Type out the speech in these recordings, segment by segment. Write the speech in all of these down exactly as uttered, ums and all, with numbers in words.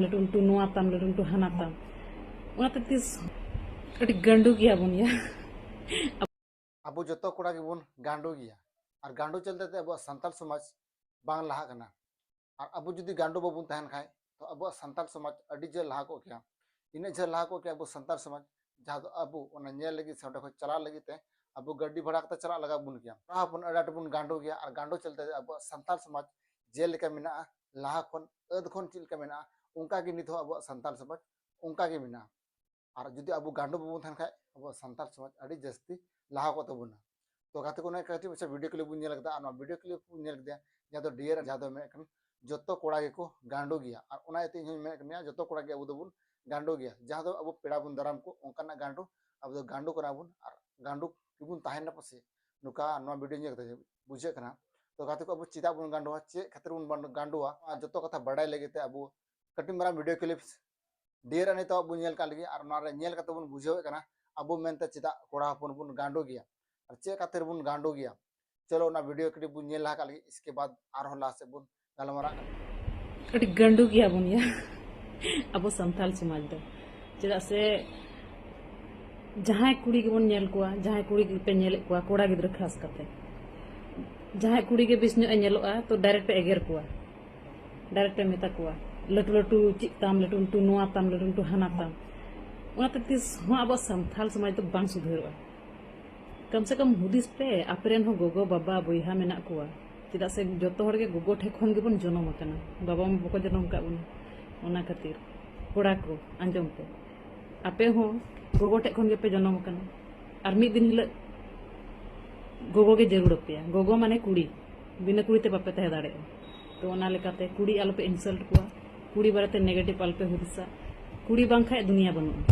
ᱞᱟᱹᱴᱩ ᱞᱟᱹᱴᱩ ᱱᱚᱣᱟ ᱛᱟᱢ, ᱞᱟᱹᱴᱩ ᱞᱟᱹᱴᱩ ᱦᱟᱱᱟ ᱛᱟᱢ᱾ ᱚᱱᱟᱛᱮ ᱛᱤᱥ ᱟᱹᱰᱤ ᱜᱟᱹᱰᱩ ᱜᱮᱭᱟ ᱵᱚᱱ ᱭᱟ᱾ ᱟᱵᱚ ᱡᱚᱛᱚ ᱠᱚᱲᱟ ᱜᱮᱵᱚᱱ ᱜᱟᱸᱰᱚ ᱜᱮᱭᱟ, ᱟᱨ ᱜᱟᱸᱰᱚ ᱪᱚᱞᱛᱮ ᱛᱮ ᱟᱵᱚᱣᱟᱜ ᱥᱟᱱᱛᱟᱲ ᱥᱚᱢᱟᱡᱽ ᱵᱟᱝ ᱞᱟᱦᱟᱜ ᱠᱟᱱᱟ᱾ ᱟᱨ ᱟᱵᱚ ᱡᱩᱫᱤ ᱜᱟᱸᱰᱚ ᱵᱟᱵᱚᱱ ᱛᱟᱦᱮᱱ ᱠᱷᱟᱡ, ᱛᱚ ᱟᱵᱚᱣᱟᱜ ᱥᱟᱱᱛᱟᱲ ᱥᱚᱢᱟᱡᱽ ᱟᱹᱰᱤ ᱡᱳᱨ ᱞᱟᱦᱟ ᱠᱚᱜ ᱠᱮᱭᱟ᱾ ᱤᱱᱟᱹᱜ ᱡᱳᱨ ᱞᱟᱦᱟ ᱠᱚᱜ ᱠᱮᱭᱟ ᱟᱵᱚ ᱥᱟᱱᱛᱟᱲ ᱥᱚᱢᱟᱡᱽ, ᱡᱟᱦᱟᱸ ᱫᱚ ᱟᱵᱚ ᱚᱱᱟ ᱧᱮᱞ ᱞᱟᱹᱜᱤᱫ ᱥᱮ ᱚᱸᱰᱮ ᱠᱷᱚᱱ ᱪᱟᱞᱟᱜ ᱞᱟᱹᱜᱤᱫ ᱛᱮ ᱟᱵᱚ ᱜᱟᱹᱰᱤ ᱵᱷᱟᱲᱟ ᱠᱟᱛᱮ ᱪᱟᱞᱟᱜ ᱞᱟᱜᱟᱣ ᱵᱚᱱ ᱜᱮᱭᱟ᱾ ᱠᱚᱲᱟ ᱦᱚᱯᱚᱱ ᱟᱹᱰᱤ ᱟᱸᱴ ᱵᱚᱱ ᱜᱟᱸᱰᱚ ᱜᱮᱭᱟ, ᱟᱨ ᱜᱟᱸᱰᱚ ᱪᱚᱞᱛᱮ ᱟᱵᱚᱣᱟᱜ ᱥᱟᱱᱛᱟᱲ ᱥᱚᱢᱟᱡᱽ ᱡᱮᱞᱮᱠᱟ ᱢᱮᱱᱟᱜᱼᱟ, ᱞᱟᱦᱟ ᱠᱷᱚᱱ ᱟᱹᱫ ᱠᱷᱚᱱ ᱪᱮᱫ ᱞᱮᱠᱟ ᱢᱮᱱᱟᱜᱼᱟ, ᱚᱱᱠᱟ ᱜᱮ ᱱᱤᱛ ᱦᱚᱸ ᱟᱵᱚᱣᱟᱜ ᱥᱟᱱᱛᱟᱲ ᱥᱚᱢᱟᱡᱽ ᱚᱱᱠᱟ ᱜᱮ ᱢᱮᱱᱟᱜᱼᱟ᱾ ᱟᱨ ᱡᱩᱫᱤ ᱟᱵᱚ ᱜᱟᱸᱰᱚ ᱵᱟᱵᱚᱱ ᱛᱟᱦᱮᱱ ᱠᱷᱟᱡ, ᱟᱵᱚᱣᱟᱜ ᱥᱟᱱᱛᱟᱲ ᱥᱚᱢᱟᱡᱽ ᱟᱹᱰᱤ ᱡᱟᱹᱥᱛᱤ ᱞᱟᱦᱟ ᱠᱚᱜ ᱛᱟᱵᱚᱱᱟ᱾ ᱛᱚ ᱜᱟᱛᱮ ᱠᱚ, ᱱᱚᱣᱟ ᱠᱟᱹᱴᱤᱡ ᱢᱟᱪᱷᱟ ᱵᱷᱤᱰᱤᱭᱳ ᱠᱞᱤᱯ ᱵᱚᱱ ᱧᱮᱞ ᱠᱮᱫᱟ, ᱟᱨ ᱱᱚᱣᱟ ᱵᱷᱤᱰᱤᱭᱳ ᱠᱞᱤᱯ ᱵᱚᱱ ᱧᱮᱞ ᱠᱮᱫᱟ, ᱡᱟᱦᱟᱸ ᱫᱚ ᱰᱤᱭᱟᱨ, ᱡᱟᱦᱟᱸ ᱫᱚ ᱢᱮᱱᱮᱫ ᱠᱟᱱ ᱡᱚᱛᱚ ᱠᱚᱲᱟ ᱜᱮᱠᱚ ᱜᱟᱸᱰᱚ ᱜᱮᱭᱟ᱾ ᱟᱨ ᱚᱱᱟ ᱤᱭᱟᱹᱛᱮ ᱤᱧ ᱦᱚᱸᱧ ᱢᱮᱱᱮᱫ ᱠᱟᱱ ᱜᱮᱭᱟ, ᱡᱚᱛᱚ ᱠᱚᱲᱟ ᱜᱮ ᱟᱵᱚ ᱫᱚᱵᱚᱱ ᱜᱟᱸᱰᱚ ᱜᱮᱭᱟ᱾ ᱡᱟᱦᱟᱸ ᱫᱚ ᱟᱵᱚ ᱯᱮᱲᱟ ᱵᱚᱱ ᱫᱟᱨᱟᱢ ᱠᱚ, ᱚᱱᱠᱟᱱᱟᱜ ᱜᱟᱸᱰᱚ ᱟᱵᱚ ᱫᱚ ᱜᱟᱸᱰᱚ ᱠᱟᱱᱟ ᱵᱚᱱ, ᱟᱨ ᱜᱟᱸᱰᱚ ᱜᱮᱵᱚᱱ ᱛᱟᱦᱮᱱᱟ ᱯᱟᱥᱮ᱾ ᱱᱚᱝᱠᱟ ᱱᱚᱣᱟ ᱵᱷᱤᱰᱤᱭᱳ ᱧᱮᱞ ᱠᱟᱛᱮ ᱵᱩᱡᱷᱟᱹᱜ ᱠᱟᱱᱟ᱾ ᱛᱚ ᱜᱟᱛᱮ ᱠᱚ, ᱟᱵᱚ ᱪᱮᱫᱟᱜ ᱵᱚᱱ ᱜᱟᱸᱰᱚᱣᱟ, ᱪᱮᱫ ᱠᱷᱟᱹᱛᱤᱨ ᱵᱚᱱ ᱵᱟᱸᱰ-, ᱜᱟᱸᱰᱚᱣᱟ, ᱚᱱᱟ ᱡᱚᱛᱚ ᱠᱟᱛᱷᱟ ᱵᱟᱰᱟᱭ ᱞᱟᱹᱜᱤᱫ ᱛᱮ ᱟᱵᱚ ᱠᱟᱹᱴᱤᱡ ᱢᱟᱨᱟᱝ ᱵᱷᱤᱰᱤᱭᱳ ᱠᱞᱤᱯ ᱰᱤᱭᱟᱨ ᱟᱨ ᱱᱤᱛᱚᱜ ᱵᱚᱱ ᱧᱮᱞ ᱠᱟᱜ ᱞᱟᱹᱜᱤᱫ, ᱟᱨ ᱚᱱᱟ ᱨᱮ ᱧᱮᱞ ᱠᱟᱛᱮ ᱵᱚᱱ ᱵᱩᱡᱷᱟᱹᱣᱮᱫ ᱠᱟᱱᱟ ᱟᱵᱚ ᱢᱮᱱᱛᱮ ᱪᱮᱫᱟᱜ ᱠᱚᱲᱟ ᱦᱚᱯᱚᱱ ᱵᱚᱱ ᱜᱟᱸᱰᱚ ᱜᱮᱭᱟ ᱟᱨ ᱪᱮᱫ ᱠᱷᱟᱹᱛᱤᱨ ᱵᱚᱱ ᱜᱟᱸᱰᱚ ᱜᱮᱭᱟ᱾ ᱪᱚᱞᱚ, ᱚᱱᱟ ᱵᱷᱤᱰᱤᱭᱳ ᱠᱞᱤᱯ ᱵᱚᱱ ᱧᱮᱞ ᱞᱟᱦᱟ ᱠᱟᱜ ᱞᱟᱹᱜᱤᱫ, ᱤᱥᱠᱮ ᱵᱟᱫ ᱟᱨᱦᱚᱸ ᱞᱟᱦᱟ ᱥᱮᱫ ᱵᱚᱱ ᱜᱟᱞᱢᱟᱨᱟᱜ ᱠᱟᱱᱟ᱾ ᱟᱹᱰᱤ ᱜᱟᱸᱰᱚ ᱜᱮᱭᱟ ᱵᱚᱱ ᱭᱟ ᱟᱵᱚ ᱥᱟᱱᱛᱟᱲ ᱥᱚᱢᱟᱡᱽ ᱫᱚ᱾ ᱪᱮᱫᱟᱜ ᱥᱮ ᱡᱟᱦᱟᱸᱭ ᱠᱩᱲᱤ ᱜᱮᱵᱚᱱ ᱧᱮᱞ ᱠᱚᱣᱟ, ᱡᱟᱦᱟᱸᱭ ᱠᱩᱲᱤ ᱜᱮᱯᱮ ᱧᱮᱞᱮᱫ ᱠᱚᱣᱟ, ᱠᱚᱲᱟ ᱜᱤᱫᱽᱨᱟᱹ ᱠᱷᱟᱥ ᱠᱟᱛᱮ, ᱡᱟᱦᱟᱸᱭ ᱠᱩᱲᱤ ᱜᱮ ᱵᱮᱥ ᱧᱚᱜ ᱮ ᱧᱮᱞᱚᱜᱼᱟ, ᱛᱚ ᱰᱟᱭᱨᱮᱠᱴ ᱮ ᱮᱜᱮᱨ ᱠᱚᱣᱟ, ᱰᱟᱭᱨᱮᱠᱴ ᱮ ᱢᱮᱛᱟ ᱠᱚᱣᱟ, "ᱞᱟᱹᱴᱩ ᱞᱟᱹᱴᱩ ᱪᱮᱫ ᱛᱟᱢ, ᱞᱟᱹᱴᱩ ᱞᱟᱹᱴᱩ ᱱᱚᱣᱟ ᱛᱟᱢ, ᱞᱟᱹᱴᱩ ᱞᱟᱹᱴᱩ ᱦᱟᱱᱟ ᱛᱟᱢ᱾" ᱚᱱᱟᱛᱮ ᱛᱤᱥ ᱦᱚᱸ ᱟᱵᱚᱣᱟᱜ ᱥᱟᱱᱛᱟᱲ ᱥᱚᱢᱟᱡᱽ ᱫᱚ ᱵᱟᱝ ᱥᱩᱫᱷᱟᱹᱨᱚᱜᱼᱟ᱾ ᱠᱚᱢ ᱥᱮ ᱠᱚᱢ ᱦᱩᱫᱤᱥ ᱯᱮ, ᱟᱯᱮ ᱨᱮᱱ ᱦᱚᱸ ᱜᱚᱜᱚ, ᱵᱟᱵᱟ, ᱵᱚᱭᱦᱟ ᱢᱮᱱᱟᱜ ᱠᱚᱣᱟ᱾ ᱪᱮᱫᱟᱜ ᱥᱮ ᱡᱚᱛᱚ ᱦᱚᱲ ᱜᱮ ᱜᱚᱜᱚ ᱴᱷᱮᱱ ᱠᱷᱚᱱ ᱜᱮᱵᱚᱱ ᱡᱚᱱᱚᱢ ᱟᱠᱟᱱᱟ, ᱵᱟᱵᱟ ᱢᱟ ᱵᱟᱠᱚ ᱡᱚᱱᱚᱢ ᱟᱠᱟᱫ ᱵᱚᱱᱟ᱾ ᱚᱱᱟ ᱠᱷᱟᱹᱛᱤᱨ ᱠᱚᱲᱟ ᱠᱚ, ᱟᱸᱡᱚᱢ ᱯᱮ, ᱟᱯᱮ ᱦᱚᱸ ᱜᱚᱜᱚ ᱴᱷᱮᱱ ᱠᱷᱚᱱ ᱜᱮᱯᱮ ᱡᱚᱱᱚᱢ ᱟᱠᱟᱱᱟ᱾ ᱟᱨ ᱢᱤᱫ ᱫᱤᱱ ᱦᱤᱞᱳᱜ ᱜᱚᱜᱚ ᱜᱮ ᱡᱟᱹᱨᱩᱲ ᱟᱯᱮᱭᱟ᱾ ᱜᱚᱜᱚ ᱢᱟᱱᱮ ᱠᱩᱲᱤ, ᱵᱤᱱᱟᱹ ᱠᱩᱲᱤ ᱛᱮ ᱵᱟᱯᱮ ᱛᱟᱦᱮᱸ ᱫᱟᱲᱮᱭᱟᱜᱼᱟ᱾ ᱛᱚ ᱚᱱᱟ ᱞᱮᱠᱟᱛᱮ ᱠᱩᱲᱤ ᱟᱞᱚᱯᱮ insult ᱠᱚᱣᱟ, ᱠᱩᱲᱤ ᱵᱟᱨᱮᱛᱮ negative ᱟᱞᱚᱯᱮ ᱦᱩᱫᱤᱥᱟ᱾ ᱠᱩᱲᱤ ᱵᱟᱝᱠᱷᱟᱡ ᱫᱩᱱᱤᱭᱟᱹ ᱵᱟᱹᱱᱩᱜᱼᱟ᱾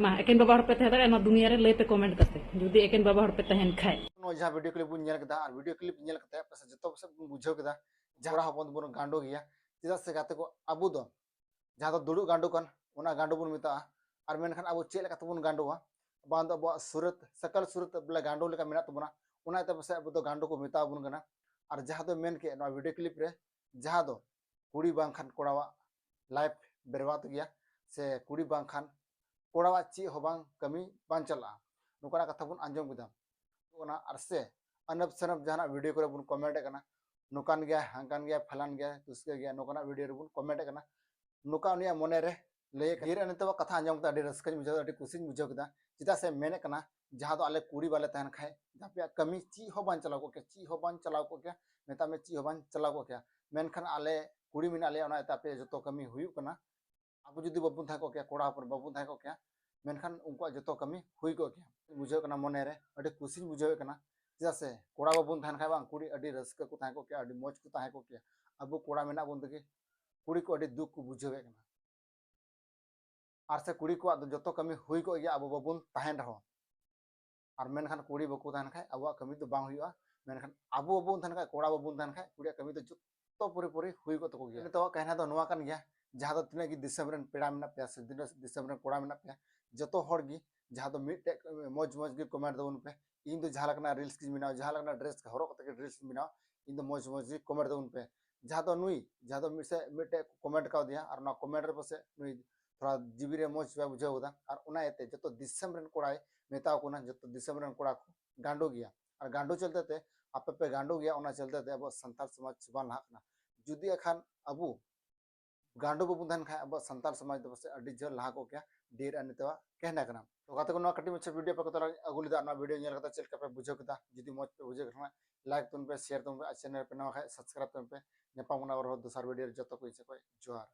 ᱢᱟ, ᱮᱠᱮᱱ ᱵᱟᱵᱟ ᱦᱚᱲ ᱯᱮ ᱛᱟᱦᱮᱸ ᱫᱟᱲᱮᱭᱟᱜᱼᱟ ᱱᱚᱣᱟ ᱫᱩᱱᱤᱭᱟᱹ ᱨᱮ? ᱞᱟᱹᱭ ᱯᱮ comment ᱠᱟᱛᱮ, ᱡᱩᱫᱤ ᱮᱠᱮᱱ ᱵᱟᱵᱟ ᱦᱚᱲ ᱯᱮ ᱛᱟᱦᱮᱱ ᱠᱷᱟᱡ᱾ ᱱᱚᱣᱟ ᱡᱟᱦᱟᱸ ᱵᱷᱤᱰᱤᱭᱳ ᱠᱞᱤᱯ ᱵᱚᱱ ᱧᱮᱞ ᱠᱮᱫᱟ, ᱟᱨ ᱵᱷᱤᱰᱤᱭᱳ ᱠᱞᱤᱯ ᱧᱮᱞ ᱠᱟᱛᱮ ᱯᱟᱥᱮᱡ ᱡᱚᱛᱚ ᱯᱟᱥᱮᱡ ᱵᱚᱱ ᱵᱩᱡᱷᱟᱹᱣ ᱠᱮᱫᱟ, ᱡᱟᱦᱟᱸ ᱠᱚᱲᱟ ᱦᱚᱯᱚᱱ ᱫᱚᱵᱚᱱ ᱜᱟᱸᱰᱚ ᱜᱮᱭᱟ᱾ ᱪᱮᱫᱟᱜ ᱥᱮ ᱜᱟᱛᱮ ᱠᱚ, ᱟᱵᱚ ᱫᱚ ᱡᱟᱦᱟᱸ ᱫᱚ ᱫᱩᱲᱩᱵ ᱜᱟᱸᱰᱚ ᱠᱟᱱ, ᱚᱱᱟ ᱜᱟᱸᱰᱚ ᱵᱚᱱ ᱢᱮᱛᱟᱜᱼᱟ᱾ ᱟᱨ ᱢᱮᱱᱠᱷᱟᱱ ᱟᱵᱚ ᱪᱮᱫ ᱞᱮᱠᱟ ᱛᱮᱵᱚᱱ ᱜᱟᱸᱰᱚᱣᱟ? ᱵᱟᱝ ᱫᱚ ᱟᱵᱚᱣᱟᱜ ᱥᱩᱨᱟᱹᱛ, ᱥᱟᱠᱟᱞ ᱥᱩᱨᱟᱹᱛ ᱵᱚᱞᱮ ᱜᱟᱸᱰᱚ ᱞᱮᱠᱟ ᱢᱮᱱᱟᱜ ᱛᱟᱵᱚᱱᱟ, ᱚᱱᱟ ᱤᱭᱟᱹᱛᱮ ᱯᱟᱥᱮᱡ ᱟᱵᱚ ᱫᱚ ᱜᱟᱸᱰᱚ ᱠᱚ ᱢᱮᱛᱟ ᱵᱚᱱ ᱠᱟᱱᱟ᱾ ᱟᱨ ᱡᱟᱦᱟᱸ ᱫᱚ ᱢᱮᱱ ᱠᱮᱫ ᱱᱚᱣᱟ ᱵᱷᱤᱰᱤᱭᱳ ᱠᱞᱤᱯ ᱨᱮ, ᱡᱟᱦᱟᱸ ᱫᱚ ᱠᱩᱲᱤ ᱵᱟᱝᱠᱷᱟᱱ ᱠᱚᱲᱟᱣᱟᱜ ᱞᱟᱭᱤᱯᱷ ᱵᱮᱨᱵᱟᱫ ᱜᱮᱭᱟ, ᱥᱮ ᱠᱩᱲᱤ ᱵᱟᱝᱠᱷᱟᱱ ᱠᱚᱲᱟᱣᱟᱜ ᱪᱮᱫ ᱦᱚᱸ ᱵᱟᱝ ᱠᱟᱹᱢᱤ ᱵᱟᱝ ᱪᱟᱞᱟᱜᱼᱟ᱾ ᱱᱚᱝᱠᱟᱱᱟᱜ ᱠᱟᱛᱷᱟ ᱵᱚᱱ ᱟᱸᱡᱚᱢ ᱠᱮᱫᱟ᱾ ᱚᱱᱟ ᱟᱨ ᱥᱮ ᱟᱱᱟᱯ ᱥᱟᱱᱟᱯ ᱡᱟᱦᱟᱱᱟᱜ ᱵᱷᱤᱰᱤᱭᱳ ᱠᱚᱨᱮ ᱵᱚᱱ ᱠᱚᱢᱮᱱᱴ ᱮᱫ ᱠᱟᱱᱟ, ᱱᱚᱝᱠᱟᱱ ᱜᱮᱭᱟ, ᱦᱟᱝᱠᱟᱱ ᱜᱮᱭᱟ, ᱯᱷᱟᱞᱟᱱ ᱜᱮᱭᱟ, ᱛᱩᱥᱠᱟᱹ ᱜᱮᱭᱟ, ᱱᱚᱝᱠᱟᱱᱟᱜ ᱵᱷᱤᱰᱤᱭᱳ ᱨᱮᱵᱚᱱ ᱠᱚᱢᱮᱱᱴ ᱮᱫ ᱠᱟᱱᱟ᱾ ᱱᱚᱝᱠᱟ ᱩᱱᱤᱭᱟᱜ ᱢᱚᱱᱮ ᱨᱮ ᱞᱟᱹᱭ ᱟᱠᱟᱱᱟ᱾ ᱰᱷᱮᱨ ᱱᱤᱛᱚᱜ ᱠᱟᱛᱷᱟ ᱟᱸᱡᱚᱢ ᱠᱟᱛᱮ ᱟᱹᱰᱤ ᱨᱟᱹᱥᱠᱟᱹᱧ ᱵᱩᱡᱷᱟᱹᱣ ᱠᱮᱫᱟ, ᱟᱹᱰᱤ ᱠᱩᱥᱤᱧ ᱵᱩᱡᱷᱟᱹᱣ ᱠᱮᱫᱟ᱾ ᱪᱮᱫᱟᱜ ᱥᱮ ᱢᱮᱱᱮᱫ ᱠᱟᱱᱟ, ᱡᱟᱦᱟᱸ ᱫᱚ ᱟᱞᱮ ᱠᱩᱲᱤ ᱵᱟᱞᱮ ᱛᱟᱦᱮᱱ ᱠᱷᱟᱡ ᱟᱯᱮᱭᱟᱜ ᱠᱟᱹᱢᱤ ᱪᱮᱫ ᱦᱚᱸ ᱵᱟᱝ ᱪᱟᱞᱟᱣ ᱠᱚᱜ ᱠᱮᱭᱟ, ᱪᱮᱫ ᱦᱚᱸ ᱵᱟᱝ ᱪᱟᱞᱟᱣ ᱠᱚᱜ ᱠᱮᱭᱟ, ᱢᱮᱛᱟᱜ ᱢᱮ ᱪᱮᱫ ᱦᱚᱸ ᱵᱟᱝ ᱪᱟᱞᱟᱣ ᱠᱚᱜ ᱠᱮᱭᱟ᱾ ᱢᱮᱱᱠᱷᱟᱱ ᱟᱞᱮ ᱠᱩᱲᱤ ᱢᱮᱱᱟᱜ ᱞᱮᱭᱟ, ᱚᱱᱟ ᱤᱭᱟᱹᱛᱮ ᱟᱯᱮᱭᱟᱜ ᱡᱚᱛᱚ ᱠᱟᱹᱢᱤ ᱦᱩᱭᱩᱜ ᱠᱟᱱᱟ᱾ ᱟᱵᱚ ᱡᱩᱫᱤ ᱵᱟᱵᱚᱱ ᱛᱟᱦᱮᱸ ᱠᱚᱜ ᱠᱮᱭᱟ, ᱠᱚᱲᱟ ᱦᱚᱯᱚᱱ ᱵᱟᱵᱚᱱ ᱛᱟᱦᱮᱸ ᱠᱚᱜ ᱠᱮᱭᱟ, ᱢᱮᱱᱠᱷᱟᱱ ᱩᱱᱠᱩᱣᱟᱜ ᱡᱚᱛᱚ ᱠᱟᱹᱢᱤ ᱦᱩᱭ ᱠᱚᱜ ᱠᱮᱭᱟ᱾ ᱵᱩᱡᱷᱟᱹᱣ ᱠᱟᱱᱟ ᱢᱚᱱᱮ ᱨᱮ, ᱟᱹᱰᱤ ᱠᱩᱥᱤᱧ ᱵᱩᱡᱷᱟᱹᱣᱮᱫ ᱠᱟᱱᱟ᱾ ᱪᱮᱫᱟᱜ ᱥᱮ ᱠᱚᱲᱟ ᱵᱟᱵᱚᱱ ᱛᱟᱦᱮᱱ ᱠᱷᱟᱡ ᱵᱟᱝ, ᱠᱩᱲᱤ ᱟᱹᱰᱤ ᱨᱟᱹᱥᱠᱟᱹ ᱠᱚ ᱛᱟᱦᱮᱸ ᱠᱚᱜ ᱠᱮᱭᱟ, ᱟᱹᱰᱤ ᱢᱚᱡᱽ ᱠᱚ ᱛᱟᱦᱮᱸ ᱠᱚᱜ ᱠᱮᱭᱟ᱾ ᱟᱵᱚ ᱠᱚᱲᱟ ᱢᱮᱱᱟᱜ ᱵᱚᱱ ᱛᱮᱜᱮ ᱠᱩᱲᱤ ᱠᱚ ᱟᱹᱰᱤ ᱫᱩᱠ ᱠᱚ ᱵᱩᱡᱷᱟᱹᱣᱮᱫ ᱠᱟᱱᱟ᱾ ᱟᱨ ᱥᱮ ᱠᱩᱲᱤ ᱠᱚᱣᱟᱜ ᱫᱚ ᱡᱚᱛᱚ ᱠᱟᱹᱢᱤ ᱦᱩᱭ ᱠᱚᱜ ᱜᱮᱭᱟ, ᱟᱵᱚ ᱵᱟᱵᱚᱱ ᱛᱟᱦᱮᱱ ᱨᱮᱦᱚᱸ᱾ ᱟᱨ ᱢᱮᱱᱠᱷᱟᱱ ᱠᱩᱲᱤ ᱵᱟᱠᱚ ᱛᱟᱦᱮᱱ ᱠᱷᱟᱡ ᱟᱵᱚᱣᱟᱜ ᱠᱟᱹᱢᱤ ᱫᱚ ᱵᱟᱝ ᱦᱩᱭᱩᱜᱼᱟ᱾ ᱢᱮᱱᱠᱷᱟᱱ ᱟᱵᱚ ᱵᱟᱵᱚᱱ ᱛᱟᱦᱮᱱ ᱠᱷᱟᱡ, ᱠᱚᱲᱟ ᱵᱟᱵᱚᱱ ᱛᱟᱦᱮᱱ ᱠᱷᱟᱡ, ᱠᱩᱲᱤᱭᱟᱜ ᱠᱟᱹᱢᱤ ᱫᱚ ᱡᱚᱛᱚ ᱯᱩᱨᱟᱹᱯᱩᱨᱤ ᱦᱩᱭ ᱠᱚᱜ ᱛᱟᱠᱚ ᱜᱮᱭᱟ᱾ ᱱᱤᱛᱚᱜ ᱠᱟᱹᱦᱱᱟ ᱫᱚ ᱱᱚᱣᱟ ᱠᱟᱱ ᱜᱮᱭᱟ, ᱡᱟᱦᱟᱸ ᱫᱚ ᱛᱤᱱᱟᱹᱜ ᱜᱮ ᱫᱤᱥᱚᱢ ᱨᱮᱱ ᱯᱮᱲᱟ ᱢᱮᱱᱟᱜ ᱯᱮᱭᱟ ᱥᱮ ᱛᱤᱱᱟᱹᱜ ᱫᱤᱥᱚᱢ ᱨᱮᱱ ᱠᱚᱲᱟ ᱢᱮᱱᱟᱜ ᱯᱮᱭᱟ, ᱡᱚᱛᱚ ᱦᱚᱲ ᱜᱮ ᱡᱟᱦᱟᱸ ᱫᱚ ᱢᱤᱫᱴᱮᱡ ᱢᱚᱡᱽ ᱢᱚᱡᱽ ᱜᱮ ᱠᱚᱢᱮᱱᱴ ᱛᱟᱵᱚᱱ ᱯᱮ᱾ ᱤᱧ ᱫᱚ ᱡᱟᱦᱟᱸ ᱞᱮᱠᱟᱱᱟᱜ ᱨᱤᱞᱥ ᱜᱤᱧ ᱵᱮᱱᱟᱣᱟ, ᱡᱟᱦᱟᱸ ᱞᱮᱠᱟᱱᱟᱜ ᱰᱨᱮᱥ ᱦᱚᱨᱚᱜ ᱠᱟᱛᱮ ᱜᱮ ᱨᱤᱞᱥ ᱤᱧ ᱵᱮᱱᱟᱣᱟ, ᱤᱧ ᱫᱚ ᱢᱚᱡᱽ ᱢᱚᱡᱽ ᱜᱮ ᱠᱚᱢᱮᱱᱴ ᱛᱟᱵᱚᱱ ᱯᱮ᱾ ᱡᱟᱦᱟᱸ ᱫᱚ ᱱᱩᱭ, ᱡᱟᱦᱟᱸ ᱫᱚ ᱢᱤᱫ ᱥᱮ ᱢᱤᱫᱴᱮᱡ ᱠᱚᱢᱮᱱᱴ ᱠᱟᱣᱫᱮᱭᱟ, ᱟᱨ ᱚᱱᱟ ᱠᱚᱢᱮᱱᱴ ᱨᱮ ᱯᱟᱥᱮᱡ ᱱᱩᱭ ᱛᱷᱚᱲᱟ ᱡᱤᱣᱤ ᱨᱮ ᱢᱚᱡᱽ ᱵᱟᱭ ᱵᱩᱡᱷᱟᱹᱣ ᱠᱟᱫᱟ, ᱟᱨ ᱚᱱᱟ ᱤᱭᱟᱹᱛᱮ ᱡᱚᱛᱚ ᱫᱤᱥᱚᱢ ᱨᱮᱱ ᱠᱚᱲᱟᱭ ᱢᱮᱛᱟᱣ ᱠᱚ ᱠᱟᱱᱟ, ᱡᱚᱛᱚ ᱫᱤᱥᱚᱢ ᱨᱮᱱ ᱠᱚᱲᱟ ᱠᱚ ᱜᱟᱸᱰᱚ ᱜᱮᱭᱟ᱾ ᱟᱨ ᱜᱟᱸᱰᱚ ᱪᱚᱞᱛᱮ ᱛᱮ ᱟᱯᱮ ᱯᱮ ᱜᱟᱸᱰᱚ ᱜᱮᱭᱟ, ᱚᱱᱟ ᱪᱚᱞᱛᱮ ᱛᱮ ᱟᱵᱚᱣᱟᱜ ᱥᱟᱱᱛᱟᱲ ᱥᱚᱢᱟᱡᱽ ᱵᱟᱝ ᱞᱟᱦᱟᱜ ᱠᱟᱱᱟ᱾ ᱡᱩᱫᱤ ᱮᱠᱷᱟᱱ ᱟᱵᱚ ᱜᱟᱸᱰᱚ ᱵᱟᱵᱚᱱ ᱛᱟᱦᱮᱱ ᱠᱷᱟᱡ ᱟᱵᱚᱣᱟᱜ ᱥᱟᱱᱛᱟᱲ ᱥᱚᱢᱟᱡᱽ ᱫᱚ ᱯᱟᱥᱮᱡ ᱟᱹᱰᱤ ᱡᱳᱨ ᱞᱟᱦᱟ ᱠᱚᱜ ᱠᱮᱭᱟ, ᱰᱷᱮᱨ ᱟᱨ ᱱᱤᱛᱚᱜ ᱠᱟᱹᱦᱱᱟ ᱠᱟᱱᱟ᱾ ᱛᱚ ᱜᱟᱛᱮ ᱠᱚ, ᱱᱚᱣᱟ ᱠᱟᱹᱴᱤᱡ ᱢᱟᱪᱷᱟ ᱵᱷᱤᱰᱤᱭᱳ ᱟᱯᱮ ᱠᱚ ᱛᱟᱞᱟ ᱨᱤᱧ ᱟᱹᱜᱩ ᱞᱮᱫᱟ, ᱱᱚᱣᱟ ᱵᱷᱤᱰᱤᱭᱳ ᱧᱮᱞ ᱠᱟᱛᱮ ᱪᱮᱫ ᱞᱮᱠᱟ ᱯᱮ ᱵᱩᱡᱷᱟᱹᱣ ᱠᱮᱫᱟ? ᱡᱩᱫᱤ ᱢᱚᱡᱽ ᱯᱮ ᱵᱩᱡᱷᱟᱹᱣ ᱠᱷᱟᱱ ᱞᱟᱭᱤᱠ ᱛᱟᱵᱚᱱ ᱯᱮ, ᱥᱮᱭᱟᱨ ᱛᱟᱵᱚᱱ ᱯᱮ, ᱟᱨ ᱪᱮᱱᱮᱞ ᱯᱮ ᱱᱟᱣᱟ ᱠᱷᱟᱡ ᱥᱟᱵᱥᱠᱨᱟᱭᱤᱵ ᱛᱟᱵᱚᱱ ᱯᱮ᱾ ᱧᱟᱯᱟᱢ ᱠᱟᱱᱟ ᱟᱨᱦᱚᱸ ᱫᱚᱥᱟᱨ ᱵᱷᱤᱰᱤᱭᱳ ᱨᱮ᱾ ᱡᱚᱛᱚ ᱠᱚ ᱤᱧ ᱥᱮᱫ ᱠᱷᱚᱡ ᱡᱚᱦᱟᱨ᱾